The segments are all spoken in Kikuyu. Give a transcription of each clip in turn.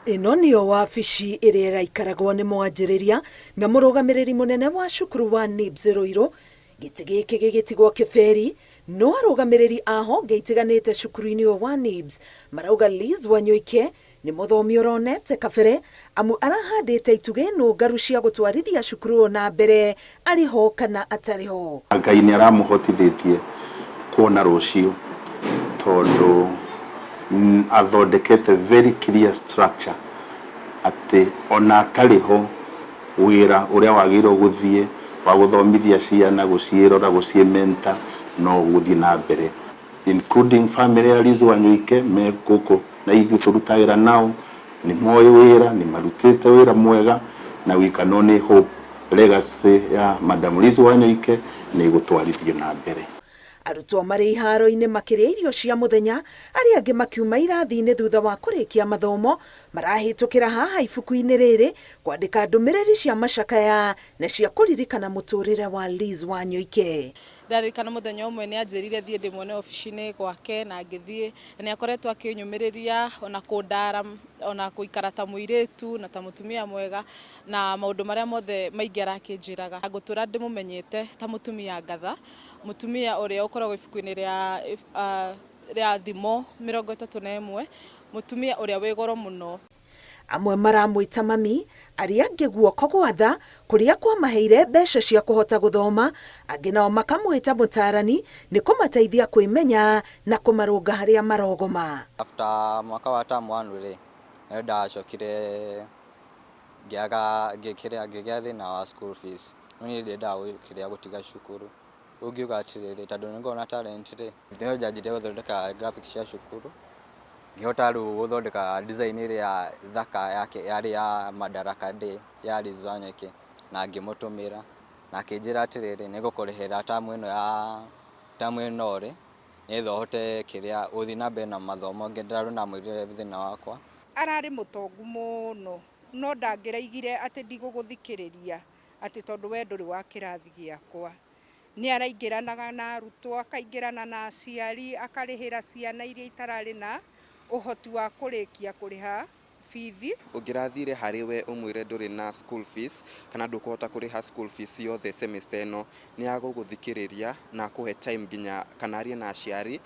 Ĩno nĩyo wabici ĩrĩa ĩraikaragwo nĩ mwanjĩrĩria na mũrũgamĩrĩri mũnene wa cukuru wa NIBS Ruiru. Gĩtĩ gĩkĩ gĩgĩtigwo kĩbĩri, no arũgamĩrĩri a honge itiganĩte cukuru-inĩ ũyũ wa NIBS marauga Liz Wanyoike nĩ mũthomi ũronete kabere amu arahandĩte itugĩ nũngaru cia gũtwarithia cukuru ũyũ na mbere arĩ ho kana atarĩ ho. Ngai nĩ aramũhotithĩtie kuona rũciũ tondũ athondekete very clear structure atĩ ona atarĩ ho wĩra ũrĩa wagĩrĩirwo gũthiĩ wa gũthomithia ciana, gũciĩrora, gũciĩ mentor no ũgũthiĩ na mbere including family ya Liz Wanyoike me gũkũ na ithuĩ tũrutagĩra nao, nĩ moĩ wĩra, nĩ marutĩte wĩra mwega na we can only hope legacy ya Madam Liz Wanyoike nĩ ĩgũtwarithio na mbere. Arutwo marĩ iharo-inĩ makĩrĩa irio cia mũthenya, arĩa angĩ makiuma irathi-inĩ thutha wa kũrĩkia mathomo, marahĩtũkĩra haha ibuku-inĩ rĩrĩ kwandĩka ndũmĩrĩri cia macakaya na cia kũririkana mũtũrĩre wa Liz Wanyoike. Ndĩraririkana mũthenya ũmwe nĩ anjĩrire thiĩ ndĩmuone obici-inĩ gwake na ngĩthiĩ, na nĩ akoretwo akĩnyũmĩrĩria ona kũndara ona gũikara ta mũirĩtu na ta mũtumia mwega na maũndũ marĩa mothe maingĩ arakĩnjĩraga. Ngũtũra ndĩmũmenyete ta mũtumia ngatha, mũtumia ũrĩa ũkoragwo ibuku-inĩ rĩa rĩa Thimo 31, mũtumia ũrĩa wĩ goro mũno. Amwe maramwĩta mami, arĩa angĩ guoko gwa tha kũrĩa kwamaheire mbeca cia kũhota gũthoma, angĩ nao makamwĩta mũtaarani nĩ kũmateithia kwĩmenya na kũmarũnga harĩa marogoma. After mwaka wa term one rĩ, nĩ ndacokire ngĩaga ngĩkĩrĩa ngĩgĩa thĩna wa school fees, no niĩ ndiendaga kĩrĩa gũtiga cukuru. Rĩu ngiuga atĩrĩrĩ, tondũ nĩ ngoragwo na talent rĩ, nĩho njanjirie gũthondeka graphics cia cukuru, ngĩhota rĩu gũthondeka design ĩrĩa thaka yarĩ ya Madaraka Day ya Liz Wanyoike na ngĩmũtũmĩra, na akĩnjĩra atĩrĩrĩ, nĩ ngũkũrĩhĩra term ĩno ya term ĩno rĩ, nĩgetha ũhote kĩrĩa gũthiĩ na mbere na mathomo, rĩu ndamwĩrire thĩna wakwa. Ararĩ mũtongu mũno, no ndangĩraigire atĩ ndigũgũthikĩrĩria atĩ tondũ we ndũrĩ wa kĩrathi gĩakwa. Nĩ araingĩranaga na arutwo, akaingĩrana na aciari, akarĩhĩra ciana iria itararĩ na ũhoti wa kũrĩkia kũrĩha bithi. Ũngĩrathire harĩ we ũmwĩre ndũrĩ na school fees kana ndũkũhota kũrĩha school fees yothe semester ĩno, nĩ agũgũthikĩrĩria na akũhe time nginya kana arie na aciari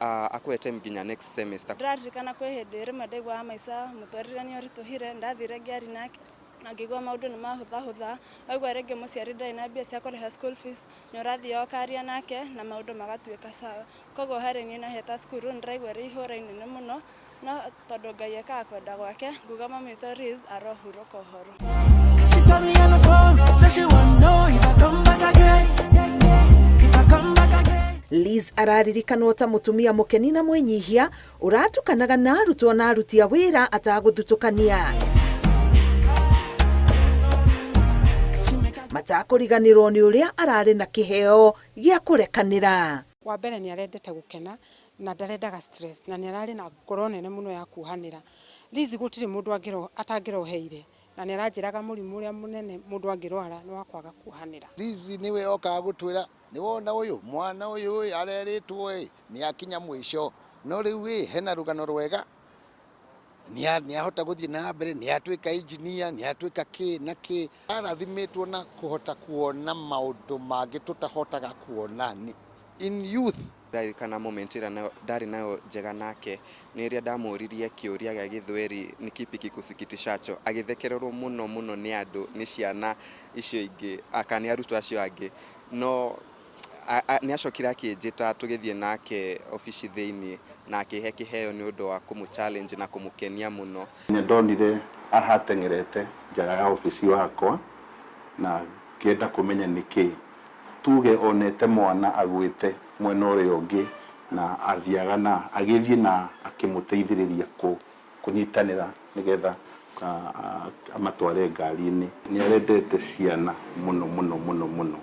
akũhe time nginya next semester. Ndĩraririkana kwĩ hĩndĩ rĩmwe ndaiguaga maica mũtũrĩre nĩ ũritũhire, ndathire ngĩaria nake na ngĩigua maũndũ nĩ mahũthahũtha. Waigua rĩngĩ mũciari ndarĩ na mbia cia kũrĩha school fees, nĩ ũrathiaga ũkaria nake na maũndũ magatuĩka sawa. Koguo harĩ niĩ na heta cukuru nĩ ndĩraigua ĩrĩ ihũra inene mũno, no tondũ Ngai ekaga kwenda gwake, nguga mami witũ Liz arohurũka ũhoro. She call me on the phone, say she wanna know if I come back again. If I come back again. Liz araririkanwo ta mũtumia mũkeni na mwĩnyihia ũratukanaga na arutwo na aruti a wĩra atagũthutũkania. Matakũriganĩrwo nĩ ũrĩa ararĩ na kĩheo gĩa kũrekanĩra. Wa mbere nĩ arendete gũkena na ndarendaga stress na nĩ ararĩ na ngoro nene mũno ya kuohanĩra. Liz gũtirĩ mũndũ atangĩroheire na nĩ aranjĩraga mũrimũ ũrĩa mũnene mũndũ angĩrwara nĩ wa kwaga kuohanĩra. Liz nĩwe okaga gũtwĩra nĩ wona ũyũ mwana ũyũ ĩ arerĩtwo ĩ nĩ akinya mũico no rĩu ĩ hena rũgano rwega nĩ ahota gũthiĩ na mbere nĩ atuĩka engineer nĩ atuĩka kĩ na kĩ. Arathimĩtwo na kũhota kuona maũndũ mangĩ tũtahotaga kuona in youth. Ndĩraririkana moment ĩrĩa ndarĩ nayo njega nake nĩ rĩrĩa ndamũririe kĩũria gĩa gĩthweri ni kipi kikusikitishacho, agĩthekererwo mũno mũno nĩ andũ, nĩ ciana icio ingĩ kana nĩ arutwo acio angĩ, no nĩ acokire akĩnjĩta tũgĩthiĩ nake obici thĩinĩ na akĩhe kĩheo nĩ ũndũ wa kũmũ challenge na kũmũkenia mũno. Nĩ ndonire ahateng'erete nja ya obici wakwa na ngĩenda kũmenya nĩkĩ. Tuge onete mwana agwĩte mwena ũrĩa ũngĩ na athiaga na agĩthiĩ na akĩmũteithĩrĩria kũnyitanĩra nĩgetha amatware ngari-inĩ. Nĩ arendete ciana mũno mũno mũno mũno,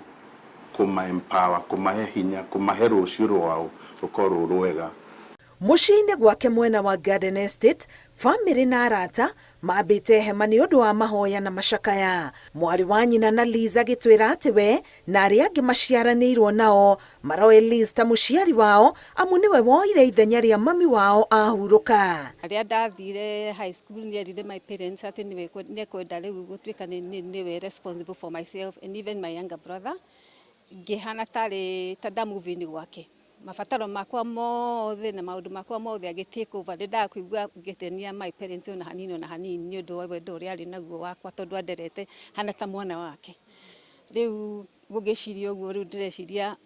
kũma empower, kũmahe hinya, kũmahe rũciũ rwao rũkorwo rwĩ rwega. Mũciĩ-inĩ gwake mwena wa Garden Estate, famĩlĩ na arata Mambĩte hema nĩ ũndũ wa mahoya na macakaya. Mwarĩ wa nyina na Liz agĩtwĩra atĩ we na arĩa angĩ maciaranĩirwo nao maroĩ Liz ta mũciari wao amu nĩwe woire ithenya rĩa mami wao ahurũka. Rĩrĩa ndathire high school nĩerire my parents atĩ nĩwe nĩekwenda rĩu gũtuĩka nĩwe responsible for myself and even my younger brother. Ngĩhana tarĩ ta nda move in gwake. Mabataro makwa mothe na maũndũ makwa mothe agĩ take over. Ndendaga kũigua ngĩtenia my parents ona hanini ona hanini nĩ ũndũ wa wendo ũrĩa arĩ naguo wakwa tondũ anderete hana ta mwana wake. Rĩu ngĩciria ũguo rĩu ndĩreciria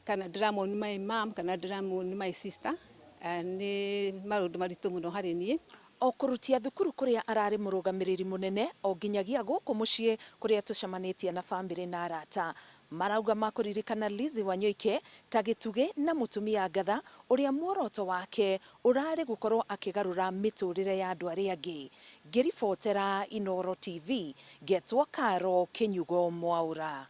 kana ndĩramourn my mom kana ndĩramourn my sister. Nĩ maũndũ maritũ mũno harĩ niĩ. O kũrutia thukuru kũrĩa ararĩ mũrũgamĩrĩri mũnene o nginyagia gũkũ mũciĩ kũrĩa tũcemanĩtie na bamĩrĩ na arata. Marauga makũririkana Lizzie Wanyoike ta gĩtugĩ na mũtumia ngatha ũrĩa muoroto wake ũrarĩ gũkorwo akĩgarũra mĩtũrĩre ya andũ arĩa angĩ. Ngĩribotera Inooro TV, ngetwo Caro Kĩnyugo Mwaũra.